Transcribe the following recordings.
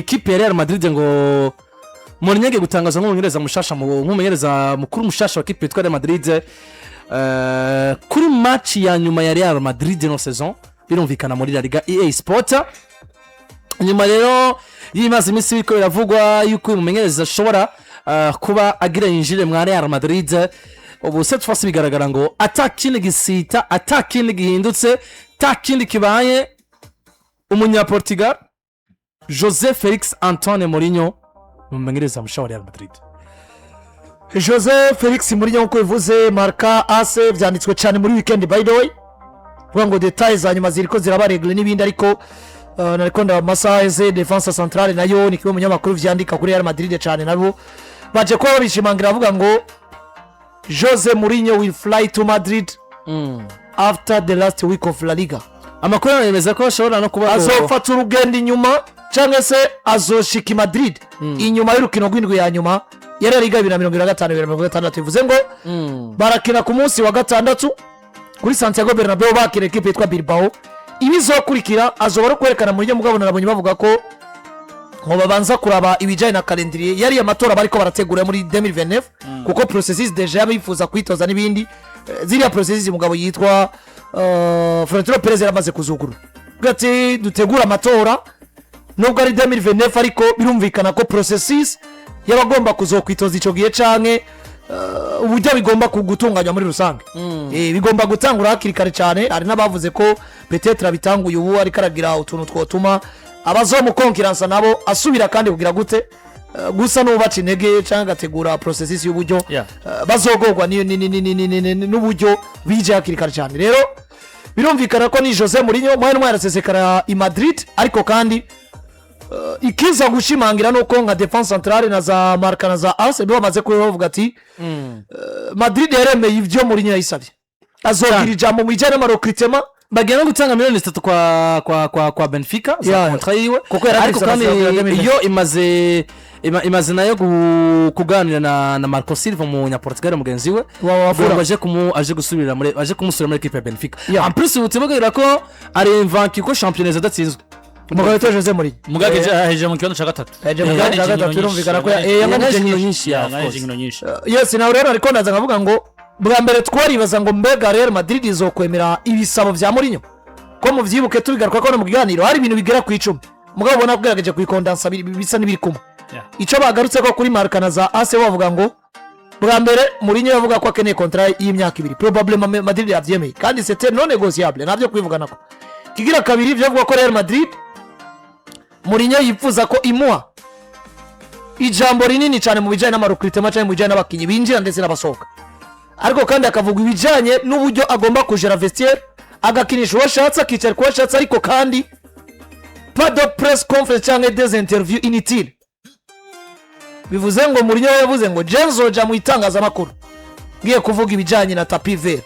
Ekipe ya Real Madrid, ngo Mourinho agiye gutangaza nk'umumenyereza mushasha, nk'umumenyereza mukuru mushasha wa ekipe yitwa Real Madrid, kuri match ya nyuma ya Real Madrid ino saison, birumvikana muri La Liga, EA Sport. Nyuma rero y'imaze iminsi biriko biravugwa yuko uyu mumenyereza ashobora kuba agira yinjire mwa Real Madrid, ubu cette fois bigaragara ngo ata kindi gisita, ata kindi gihindutse, ata kindi kibaye, umunyaportugal Jose Felix Antoine Mourinho ni umumenyereza musha wa Real Madrid. Jose Felix Mourinho, nk'uko bivuze, Marca, AS, byanditswe cyane muri weekend. By the way, kuvuga ngo détails za nyuma ziriko ziraba réglé n'ibindi, ariko nariko ndaba amasaha eze, Defensa Centrale nayo ni kimwe mu binyamakuru vyandika kuri Real Madrid cyane, nabo baje kuba babishimangira, bavuga ngo Jose Mourinho will fly to Madrid after the last week of La Liga. Amakuru yemeza ko ashobora no kuba Azofata urugendo inyuma, cyangwa se azoshika i Madrid inyuma y'urukino rw'indwi ya nyuma ya La Liga 2025 2026. Bivuze ngo barakina ku munsi wa gatandatu kuri Santiago Bernabeu, bakira ekipe yitwa Bilbao. Ibizokurikira azoba ari ukwerekana mu buryo mugabo nabonye bavuga ko ngo babanza kuraba ibijyanye na calendrier yariya matora bariko barategura muri 2029, kuko processus déjà y'abifuza kwitoza n'ibindi, ziriya processus umugabo yitwa Florentino Perez yaramaze kuzugurura. Avuga ati dutegure amatora nubwo ari 2029, ariko birumvikana ko processus y'abagomba kuzokwitoza icyo gihe canke uburyo bigomba gutunganywa muri rusange, bigomba gutangura hakiri kare cyane. Hari n'abavuze ko peut-être abitanguye ubu, ariko aragira utuntu twotuma abazomukonkiransa nabo asubira kandi kugira gute, gusa n'ubaca intege cyangwa agategura processus y'uburyo bazogorwa n'uburyo bije hakiri kare cyane. Rero birumvikana ko ni Jose Mourinho mwari mwarasesekara i Madrid. Ariko kandi ikiza gushimangira nuko nka Defense Centrale na za Marca na za AS bo bamaze kuba bavuga ati Madrid yaremeye ibyo Mourinho yayisabye, azogira Cyane. ijambo mu bijyanye n'ama recrutement. Bagiye no gutanga miliyoni 3 kwa Benfica za contrat yiwe. Kuko yari ariko afise kandi amasezerano ya 2020. iyo imaze nayo kuganira na Marco Silva, umunyaportugal mugenzi we, Wa kugira ngo Fulham. aje kumu aje gusubira muri aje kumusubira muri ekipe ya Benfica. En plus ubu tubabwira ko ari invaincu, ko championnat adatsinzwe. Umugabo witwa Jose Mourinho. Mugabo ahejeje mu kibanza cya gatatu. Yaje mu kibanza cya gatatu, birumvikana ko yanganije inkino nyinshi. nyinshi, yeah, of Yanganije course. inkino nyinshi. Yes, nawe rero ariko ndaza nkavuga ngo bwa mbere twaribaza ngo mbega Real Madrid izokwemera ibisabo bya Mourinho? Ko mubyibuke tubigaruka ko no mu kiganiro hari ibintu bigera ku 10, mugabo ubona ko ugerageje kubikondansa bisa n'ibiri kumwe. Icyo bagarutse ko kuri Marca na za AS, bavuga ngo bwa mbere Mourinho yavuga ko akeneye contrat y'imyaka 2, probablement Madrid yabyemeye kandi c'était non négociable, ntabyo kwivugana. Ko kigira kabiri, byavuga ko Real Madrid, Mourinho yifuza ko imuha ijambo rinini cyane mu bijyanye n'ama recrutement cyangwa mu bijyanye n'abakinnyi binjira ndetse n'abasohoka. Ariko kandi akavuga ibijyanye n'uburyo agomba kujera vestiaire, agakinisha uwo ashatse, akicara ku uwo ashatse, ariko kandi pas de press conference cyangwa des interviews inutiles. Bivuze ngo Mourinho yavuze ngo jenzoja mu itangazamakuru ngiye kuvuga ibijyanye na tapis vert,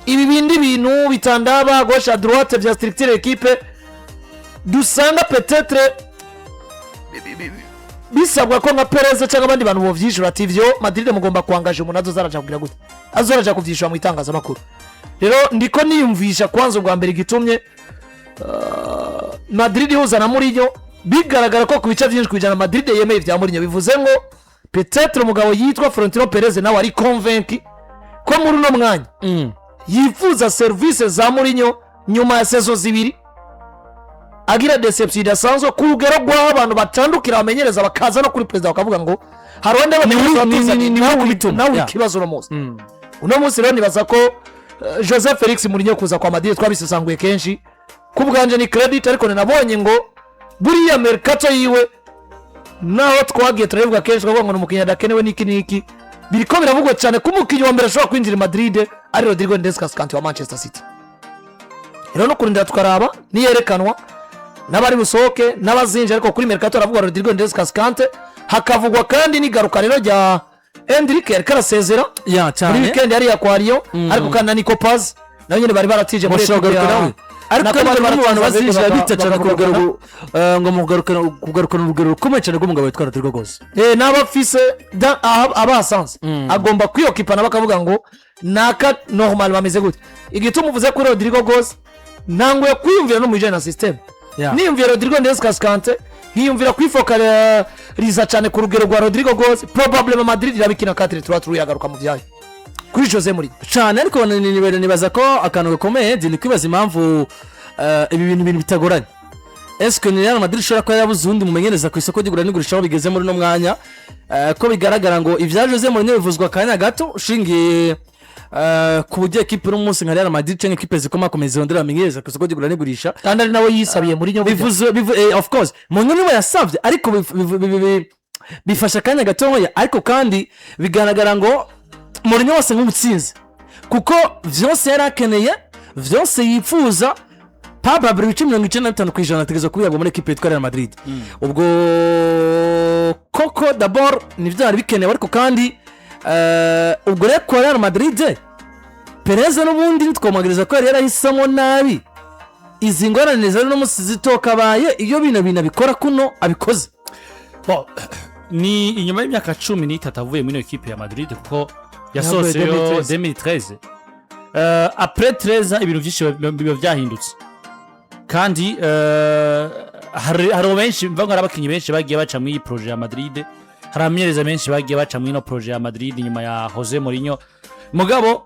ibi bindi bintu bitandaba gauche à droite bya structure équipe, dusanga peut-être bisabwa ko nka Perez cyangwa abandi bantu bovyishura, ati ivyo Madrid mugomba kwangaje umuntu azozaraja kugira gute, azoraja kuvyishura mu itangazamakuru. Rero ndiko niyumvisha kwanza ubwa mbere igitumye Madrid ihuza na Mourinho, bigaragara ko ku bice byinshi ku ijana Madrid yemeye ibya Mourinho. Bivuze ngo peut-être umugabo yitwa Florentino Perez nawe ari convaincu ko muri uno mwanya yifuza serivisi za Mourinho nyuma ya saison 2 agira déception idasanzwe, ku rugero rw'aho abantu batandukira bamenyereza, bakaza no kuri perezida bakavuga ngo hari undi Ni we kubituma. nawe ikibazo uno munsi. Uno munsi rero nibaza ko Jose Felix Mourinho kuza kwa Madrid, twabisesanguye kenshi, ku bwanje ni credit. Ariko ninabonye ngo buriya mercato yiwe, naho twagiye turabivuga kenshi, twavuga ngo ni umukinnyi adakenewe n'iki n'iki, biriko biravugwa cyane ko umukinnyi wa mbere ashobora kwinjira i Madrid ari Rodrigo Cascante wa Manchester City. Rero no kurindira tukaraba niyerekanwa n'abari busohoke n'abazinjira, ariko kuri mercato haravugwa Rodrigo Cascante, hakavugwa kandi n'igaruka rero rya Endrick, yariko arasezera ya muri cyane weekend hariya kwa Lyon. Ariko kandi na Nico Paz nawe nyine bari baratije muri bashobora equipe kugaruka nawe, ariko nako kandi bari bamwe mu bantu baratize bazinjira bita cyane ku rugero ngo mu kugarukana urugero rukomeye cyane rw'umugabo witwa Rodrigo Goes. N'abafise abasanze agomba kwiyokipa nabo akavuga ngo naka normal bameze gute. Igituma uvuze kuri Rodrigo Goes, ntanguye kwiyumvira no mu bijyanye na système. Niyumviye Rodrigo Cascante Nkiyumvira kwifokaliza cyane ku rugero rwa Rodrygo Goes, probablement Madrid irabikina 4-3-3, yagaruka mu byayo kuri Jose Mourinho. Cyane, ariko nibaza ko akantu gakomeye ni kwibaza impamvu ibi bintu bitagoranye. Eske ni Real Madrid ishobora kuba yarabuze uwundi mumenyereza ku isoko ry'igura n'igurisha aho bigeze muri uno mwanya? Ko bigaragara ngo ibya Jose Mourinho bivuzwa akanya gato, ushingiye ku buryo ekipe uno munsi nka Real Madrid cyangwa ekipe zikomakomeye zirondera abamenyereza ku isoko ry'igura n'igurisha. Kandi ari nawe yisabiye Mourinho burya. Bivuze of course Mourinho niwe yasabye, ariko bifasha akanya gatoya. Ariko kandi bigaragara ngo Mourinho wose nk'umutsinzi, kuko vyose yari akeneye, vyose yifuza, probably 95% ategereza kubiyabwa muri ekipe yitwa Real Madrid. Ubwo koko d'abord nivyo byari bikenewe, ariko kandi ubwo rero kwa Real Madrid, Perez n'ubundi ntitwamwagiriza ko yari yarahisemo nabi. Izi ngorane zari no munsi zitokabaye iyo bino bintu abikora kuno abikoze. Bon, ni inyuma y'imyaka 13 avuye muri iyo ekipe ya Madrid, kuko yasohotseyo 2013. 2013. Après 13 ibintu byinshi biba byahindutse, kandi hari benshi mvuga ngo hari abakinnyi benshi bagiye baca muri iyi projet ya Madrid, hari abamenyereza benshi bagiye baca muri ino projet ya Madrid inyuma ya Jose Mourinho. Mugabo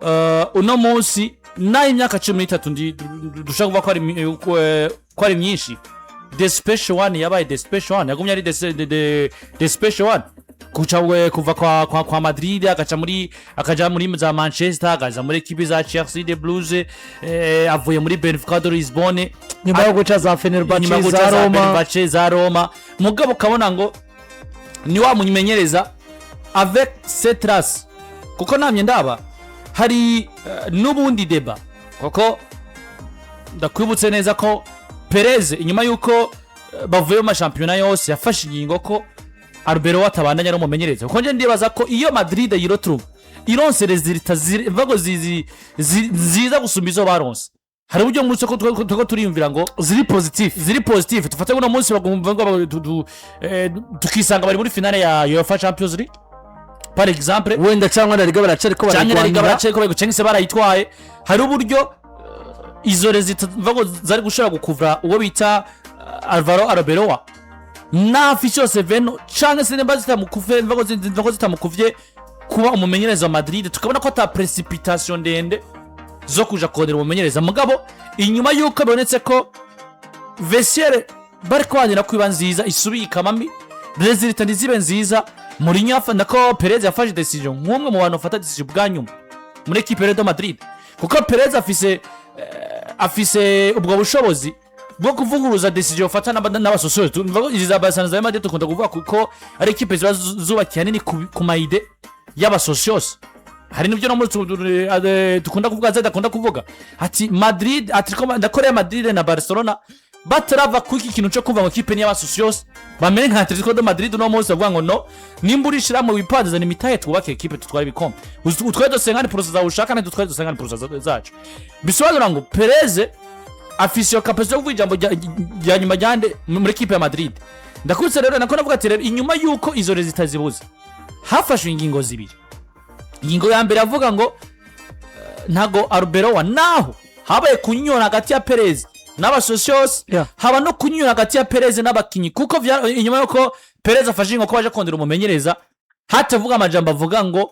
uno munsi naho imyaka 13 dushobora kuvuga ko ari myinshi, the special one yabaye the special one, yagumye ari the special one kuca we kuva kwa Madrid agaca muri, akaja muri za Manchester, akaza muri ekipi za Chelsea de Blues, avuye muri Benfica de Lisbonne. Nyuma yo guca za Fenerbahce, nyuma yo guca za za Roma. Fenerbahce, za Roma. Mugabo ukabona ngo ni wa mumenyereza avec cette trace, kuko namye ndaba hari n'ubundi débat, kuko ndakwibutse neza ko Perez inyuma y'uko bavuye mu mashampiyona yose yafashe ingingo ko Arbeloa atabandanya ari umumenyereza, kuko njye ndibaza ko iyo Madrid yiretrouve ironse résultats mvuga ngo nziza gusumba izo baronse, hari uburyo muri soko tuko turiyumvira ngo ziri positif. Ziri positif. Tufate uno munsi bagumva ngo tukisanga bari muri finale ya UEFA Champions League, par exemple. Wenda cyangwa na Liga baracari ko cyangwa na Liga bararwanira. Baracaye ko bari cyangwa se barayitwaye. Hari uburyo izo résultats mvuga ngo zari gushobora gukuvura uwo bita Alvaro Arbeloa nafi yose veno, cyangwa se nimba zitamukuve, mvuga ngo zitamukuvye kuba umumenyereza wa Madrid, tukabona ko ata précipitation ndende zo kuja kongera umumenyereza. Mugabo inyuma y'uko bibonetse ko vestiaire bari kwanira ko iba nziza isubiye ikamami, résultats ntizibe nziza, Mourinho nako Perez yafashe décision nk'umwe mu bantu bafata décision bwa nyuma muri ekipe de Madrid, kuko Perez afise ubwo bushobozi bwo kuvuguruza décision bafata n'abasosiyete. Izi za Barcelona, za Madrid dukunda kuvuga kuko ari ekipe ziba zubakiye hanini ku ma idées y'abasosiyose. Hari n'ibyo no muri dukunda kuvuga, zidakunda kuvuga ati Madrid, ati ko ndakoreye Madrid na Barcelona batarava kuri iki kintu cyo kuva ngo kipe ni y'abasosiyose, bamere nka Atletico de Madrid uno munsi, bavuga ngo no nimba urishiramo wipanze imitahe, twubake ekipe, tutware ibikombe. Utware de 50% zawe ushaka, natwe dutware de 50% zacu. Bisobanura ngo Perez afise iyo capacité yo kuvuga ijambo rya nyuma ryande muri ekipe ya Madrid. Ndakubitse rero nako navuga ati rero inyuma y'uko izo résultats zibuze, hafashwe ingingo zibiri. Ingingo ya mbere avuga ngo ntago Arbeloa, naho habaye kunyura hagati ya Perez n'abasosiyos, haba no kunyura hagati ya Perez n'abakinyi, kuko inyuma y'uko Perez afashe ingingo ko baje kongera umumenyereza, hatavuga amajambo avuga ngo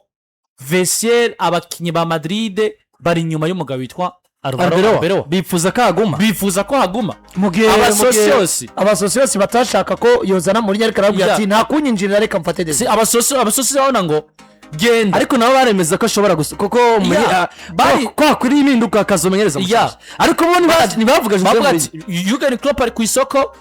vestiaire, abakinyi ba Madrid bari inyuma y'umugabo witwa Alvaro Arbeloa. Arbeloa. Bifuza ko aguma. Bifuza ko haguma. Mu gihe Abasosiyose. Abasosiyose batashaka ko yozana Mourinho, ariko arababwira ati nta kunyinjirira, reka mfate Si décision. Abasosiyose babona ngo genda. Ariko nabo baremeza ko ashobora gusa kuko ko hakwiriye impinduka akazomenyereza mushasha, ariko bo ntibavuga Jose bavuga Mourinho. ati Jurgen Klopp ari ku isoko,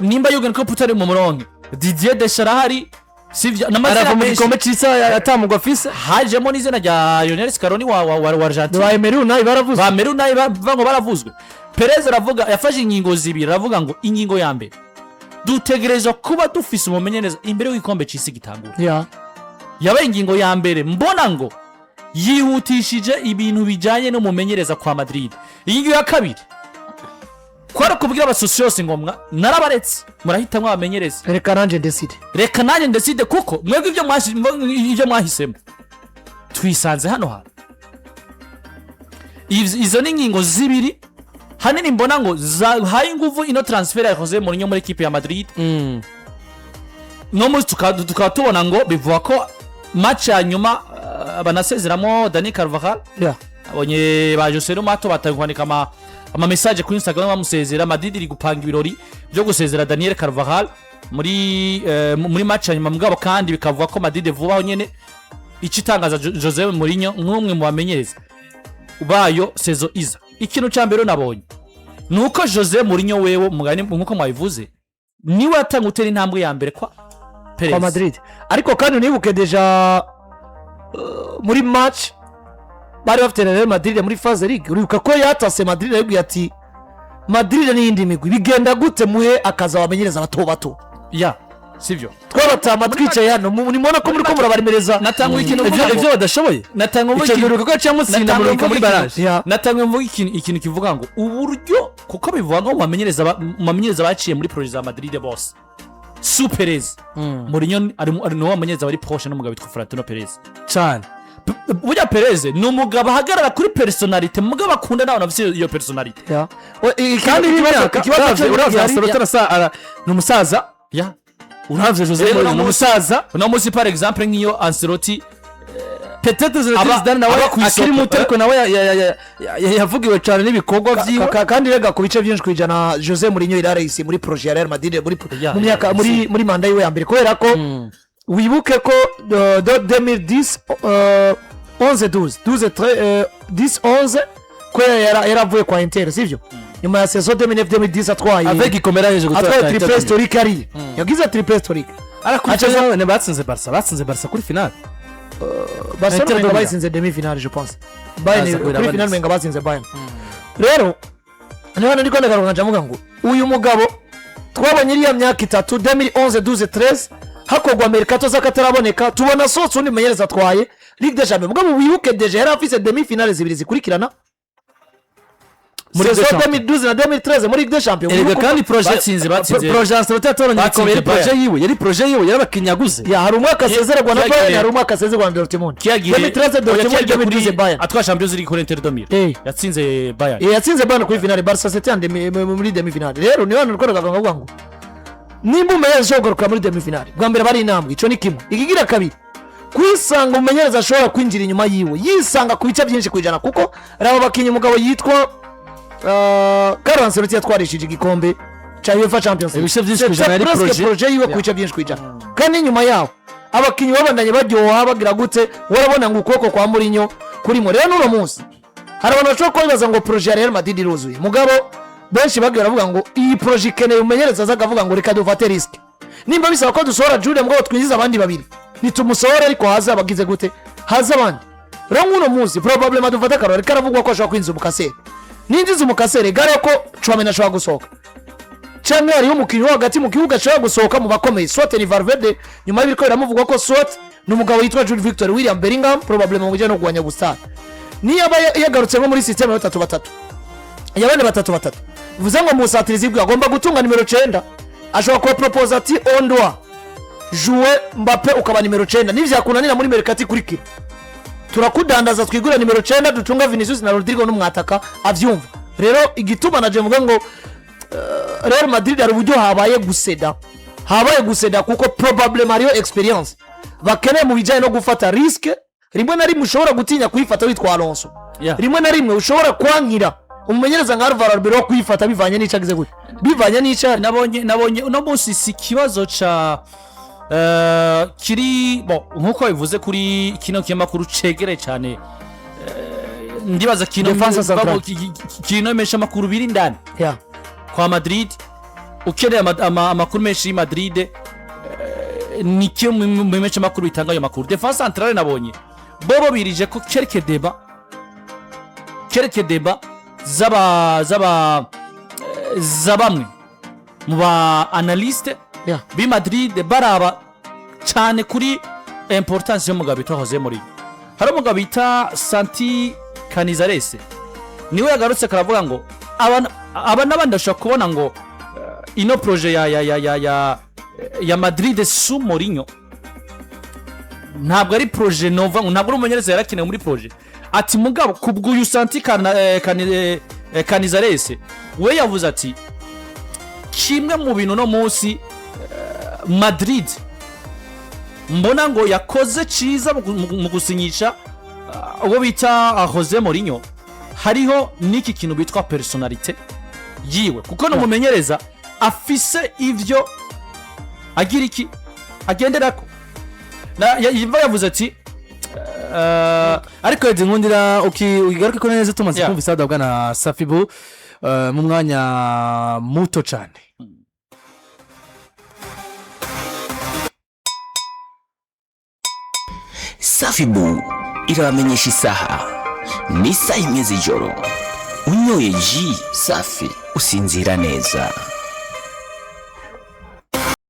nimba Jurgen Klopp utari mu murongo, Didier Deschamps arahari, sivyo? N'amazina Arava mu menshi. gikombe cy'isi atamugwa afise. Hajemo n'izina rya Lionel Scaloni wa Argentine. Ba Emery, Unai baravuze. Ba Meru nawe bavuga ngo baravuzwe. Perez aravuga, yafashe ingingo zibiri. Aravuga ngo ingingo ya mbere, dutegerezwa kuba dufise umumenyereza imbere y'igikombe cy'isi gitangura. Yabaye ingingo ya mbere, mbona ngo yihutishije ibintu bijyanye n'umumenyereza kwa Madrid. Ingingo ya kabiri kwari kubwira abasosiyose ngo narabaretse, murahitamwo abamenyereza. Reka nanjye ndécide. Reka nanjye ndécide, kuko mwebwe ibyo mwahisemo twisanze hano hantu. Izo ni ingingo zibiri. Hanini mbona ngo zahaye inguvu ino transfert ya Jose Mourinho muri ekipe ya Madrid. No munsi tukaba tubona ngo bivuga ko match ya nyuma banasezeramo Dani Carvajal. Abonye ba Jose Mato batangiye kwandika ama message kuri Instagram bamusezera. Madrid iri gupanga ibirori byo gusezera Daniel Carvajal muri match ya nyuma. Mugabo kandi bikavuga ko Madrid vuba aho nyene ikitangaza Jose Mourinho nk'umwe mu bamenyereza bayo saison iza. Ikintu cya mbere nabonye ni uko Jose Mourinho wewe mugani nkuko mwabivuze, niwe yatanga gutera intambwe ya mbere kwa Perez. Kwa Madrid. Ariko kandi unibuke déjà muri match bari bafite na Real Madrid muri phase league, uribuka ko yatase Madrid, yabwiye ati: "Madrid n'iyindi migwi bigenda gute muhe akazi abamenyereza bato bato?" Ya, sivyo? Twabatama twicaye hano, nimubona ko muri ko murabaremereza. Natanga ikintu Ivyo mvuga ivyo ngo badashoboye. Natanga mvuga Icyo ikintu gihe ko yaciye amutsinda Natanga murika muri mvuga barrage. Natanga mvuga ikintu kivuga ngo uburyo, kuko bivuga ngo mu bamenyereza baciye muri projet za Madrid bose sous Perez, Mourinho ari niwo bamenyereza bari proche n'umugabo witwa Florentino Perez. Cyane. Burya Perez ni umugabo ahagarara kuri personnalité, mugabo akunda n'abantu bafite iyo personnalité. Ya. Kandi ikibazo n'imyaka ikibazo uravye cyo uravye gihari- Ancelotti ni umusaza. Ya. Uravye Jose Rero Mourinho ni uno munsi- umusaza. Uno munsi, par exemple, nk'iyo Ancelotti Peut-être Zinedine Zidane nawe aba ku akiri isoko, muto, ariko nawe yavugiwe cyane n'ibikorwa vyiwe. Kandi rega ku bice byinshi ku ijana Jose Mourinho yararayise muri projet ya Real Madrid muri mu myaka ya, muri manda yiwe ya mbere, kubera ko wibuke ko de 2010 11 12 12 10 11 ko yaravuye kwa Inter, sivyo? Nyuma ya saison 2009 2010 atwaye Avec ikomera yaje gutwara atwaye triplé historique, ariye yagize triplé historique. Ariko Aca- batsinze Barca, batsinze Barca kuri finale. Barcelona Inter menga de Milan. bayitsinze demi finale, je pense. Bayern Baza kuri kubera finale banise. menga batsinze Bayern. Rero niho ndiko ndagaruka nca mvuga ngo uyu mugabo twabonye iriya myaka itatu, 2011 12 13, hakorwa mercato z'akataraboneka, tubona asohotse undi mumenyereza atwaye Ligue des Champions. Mugabo wibuke déjà yari afise demi finale zibiri zikurikirana Muri saison Ligue des Champions. 2012 na 2013 muri Ligue des Champions. Erega Wibuke kandi projet batsinze projet Ancelotti yatoranye batsinze ibikombe, yari projet Bayern. yiwe, yari projet yiwe, yari abakinnyi yaguze. Ya, hari umwaka asezererwa na Kiyagiye- Bayern, hari umwaka asezererwa na Dortmund. Kiyagiye 2013 oya, Dortmund, kiyagiye 2012 kuri Bayern. atwa Champions League kuri Inter de Milan. Yatsinze Bayern. Yatsinze Bayern kuri finale, Barca c'était en demi, muri demi finale. Rero niyo hantu rwego rwavuga ngo nimba umumenyereza ashobora kugaruka muri demi finale bwa mbere, bari intambwe. Icyo ni kimwe. Ikigira kabiri, kwisanga umumenyereza ashobora kwinjira inyuma yiwe, yisanga ku bice byinshi ku ijana, kuko raba abakinnyi umugabo yitwa Carlo Ancelotti yatwarishije igikombe cya UEFA Champions League. Ibice byinshi ku ijana yari Presque projet. projet yiwe ku bice byinshi ku ijana. Kandi inyuma yaho abakinnyi babandanye baryoha, bagira gute, urabona ngo ukuboko kwa Mourinho kurimo. Rero n'uno munsi hari abantu bashobora kuba bibaza ngo projet ya Real Madrid iruzuye, mugabo benshi bagiye baravuga ngo iyi projet ikeneye umumenyereza aza akavuga ngo reka dufate risque, nimba bisaba ko dusohora Jude mugabo twinjiza abandi babiri, ntitumusohore, ariko haza abagize gute, haza abandi. Rero nk'uno munsi probablement dufate akarori karavugwa ko ashobora kwinjiza umukaseri. Ninjiza umukaseri gare ko Tchouameni ashobora gusohoka, cyangwa hariho umukinnyi wo hagati mu kibuga ashobora gusohoka mu bakomeye, soit ni Valverde nyuma y'ibiriko biramuvugwa ko, soit ni umugabo yitwa Jude Victor William Bellingham, probablement mu bijyanye no kurwanya busitani. Niyo aba yagarutse nko muri système ya batatu batatu, ya bane batatu batatu, bivuze ngo musatirizi bwe agomba gutunga nimero 9. Ashobora kuba proposa ati: "On doit jouer Mbappe, ukaba nimero 9, nivyakunanira muri mercato ikurikira turakudandaza, twigura nimero 9, dutunga Vinicius na Rodrigo n'umwataka avyumva." Rero igituma naje mvuga ngo Real Madrid hari uburyo habaye guseda, habaye guseda, kuko probablement hariyo expérience bakeneye mu bijyanye no gufata risque. Rimwe na rimwe ushobora gutinya kuyifata witwa Alonso, rimwe na rimwe ushobora kwankira umumenyereza nka Alvaro Arbeloa kuyifata bivanye n'icyo agize gute, bivanye n'icyo ari. Nabonye uno munsi si ikibazo ca kiri bon nkuko bivuze kuri kino kinyamakuru cegereye cyane, ndibaza kino Defensa Central. Kino mesha amakuru biri indani kwa Madrid. Ukeneye amakuru menshi y'i Madrid, ni kimwe mu menshi amakuru bitanga ayo makuru. Défense centrale, nabonye bobo birije ko quelques débats z'aba za bamwe mu ba analyste b'i Madrid baraba cyane kuri importance y'umugabo bita Jose Mourinho. Hari umugabo bita Santi Canizares, niwe yagarutse karavuga ngo aba n'abandi bashobora kubona ngo ino projet ya Madrid sous Mourinho ntabwo ari projet nova, ntabwo ari umumenyereza yarakenewe muri projet. Ati mugabo kubw'uyu Santi Canizares we yavuze ati kimwe mu bintu no munsi Madrid mbona ngo yakoze ciza mu gusinyisha uwo bita Jose Mourinho, hariho n'iki kintu bitwa personnalité yiwe, kuko numumenyereza afise ivyo agira iki agenderako. Yumva yavuze ati Ariko Edi, nkundira ukigaruke ko neza tumaze kumva isada bwana Safibu mu mwanya muto cyane. Safibu irabamenyesha isaha ni isaha 1 z'ijoro. Unyoye ji Safi usinzira neza.